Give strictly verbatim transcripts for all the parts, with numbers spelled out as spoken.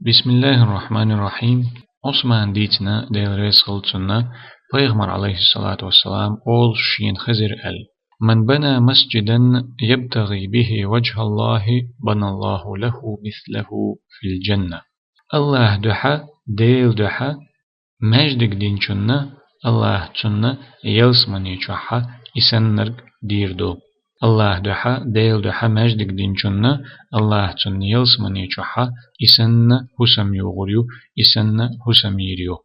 بسم الله الرحمن الرحيم. Ӏусмана дийцина, Дела реза хилва цунна, пайхамар, алейхиссалату вассалам, олуш шена хезира аьлла: من بنى مسجدا يبتغي به وجه الله بنى الله له مثله في الجنة. Аллахьа дуьхьа, Дела дуьхьа маьждиг динчунна Аллахьа цунна ялсамани чохь и саннарг дийр ду. Аллахьа дуьхьа, Дела дуьхьа маьждиг динчунна Аллахьа цунна ялсамани чохь и санна хӀусам йогӀур ю, и санна хӀусам йийр ю.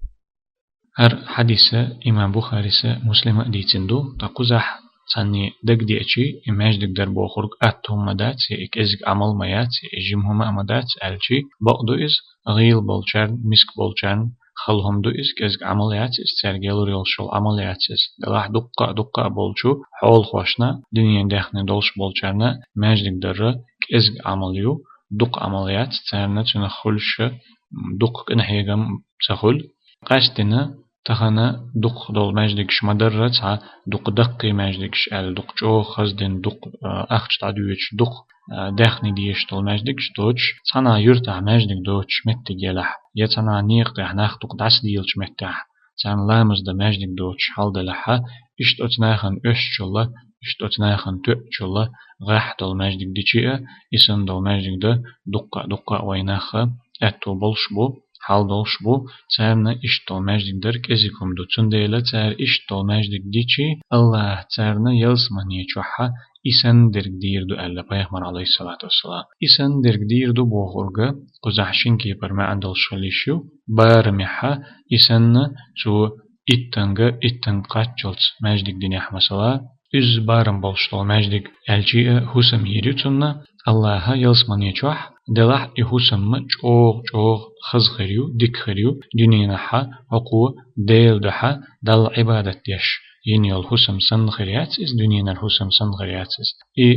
ХӀара хьадис имам Бухарис, Муслима а дийцина ду, ткъа кхузахь цхьанне дагадеача, и маьждиг дар бохург атта хӀума ма дац, и кӀезиг Ӏамал ма яц, и жима хӀума а ма дац аьлча, бакъ ду иза, гӀийла болчарна, миска болчарна хала хӀума ду иза, кӀезиг Ӏамал яц иза, цаьрга ялур йолуш йолу Ӏамал яц иза. Делахь дуккха а, дуккха а болчу хьолахошна, дуьненан даьхни долуш болчарна маьждиг дар кӀезиг Ӏамал ю, дукха Ӏамал яц, царна цунах хуьлуш дуккха къинхьегам ца хуьлу. Къаьсттина тахана дукха долу маьждигаш ма-дарра, цхьа дукха даккхий маьждигаш аьлла, дукха чӀогӀа хаздина, дукха, а, ахча дӀадоьдуш, дукха, а, даьхни дезаш долу маьждигаш доцуш, цхьана юьртахь маьждиг доцуш меттиг елахь, я цхьана некъа тӀехь нах дукха дӀасадийлачу меттехь, царна ламаз дан маьждиг доцуш хьал делахьа, иштта оцу нахана оьшучул а, иштта оцу нахана тоьучул а, гӀеххьа долу маьждиг дича а, и санна долу маьждиг дан дуккха а, дуккха а вайн нах аьтто болуш бу, хьал долуш бу, царна иштта долу маьждиг дар кӀезиг хӀума ду. Цундела цара иштта долу маьждиг дича, Аллахьа царна ялсамани чохь и санна дерг дийр ду аьлла пайхамар, алейхиссалату вассалам. И санна дерг дийр ду бохург кхузахь шина кепара маьӀна долуш хила йиш ю, барамехь и санна цо иттанга, иттанга кхаччалц маьждиг динехь, масала, изза барам болуш долу маьждиг аьлча а хӀусам йийр ю цунна Аллахьа ялсамани чохь, делахь и хӀусам ма чӀогӀа, чӀогӀа хаза хир ю, дика хир ю, дуьненахьа хӀокхо Дела дуьхьа Далла Ӏибадат деш йина йолу хӀусам санна хир яц иза, дуьненара хӀусам санна хир яц иза. И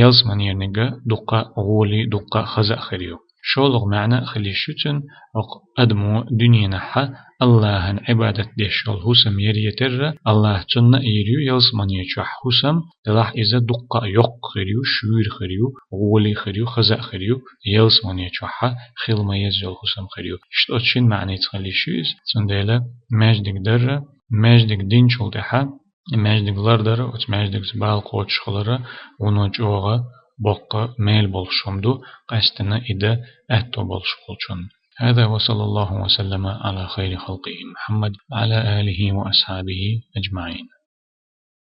ялсаманерниг дуккха а гӀоле, дуккха а хаза а хир ю. ШолгӀа маьӀна а хила йиш ю цуьнан, хӀокху адамо дуьненахьа Аллахьан Ӏибадат деш йолу хӀусам яр я терра, Аллахьа цунна а йийр ю ялсамани чохь хӀусам, делахь иза дуккха а йоккха хир ю, шуьйра хир ю, гӀоле хир ю, хаза а хир ю, ялсамани чохь хила ма-езза йолу хӀусам хир ю. Иштта оцу шина маьӀница хила йиш ю иза. Цундела маьждиг дар, маьждиг динчул тӀаьхьа и маьждиг лардар, оцу маьждигца бала кхочушхилар, вуно чӀогӀа боккха мел болуш хӀума ду, къаьсттина и дан аьтто болуш волчунна. هذا وصلى الله وسلم على خير خلقه محمد وعلى آله وأصحابه أجمعين.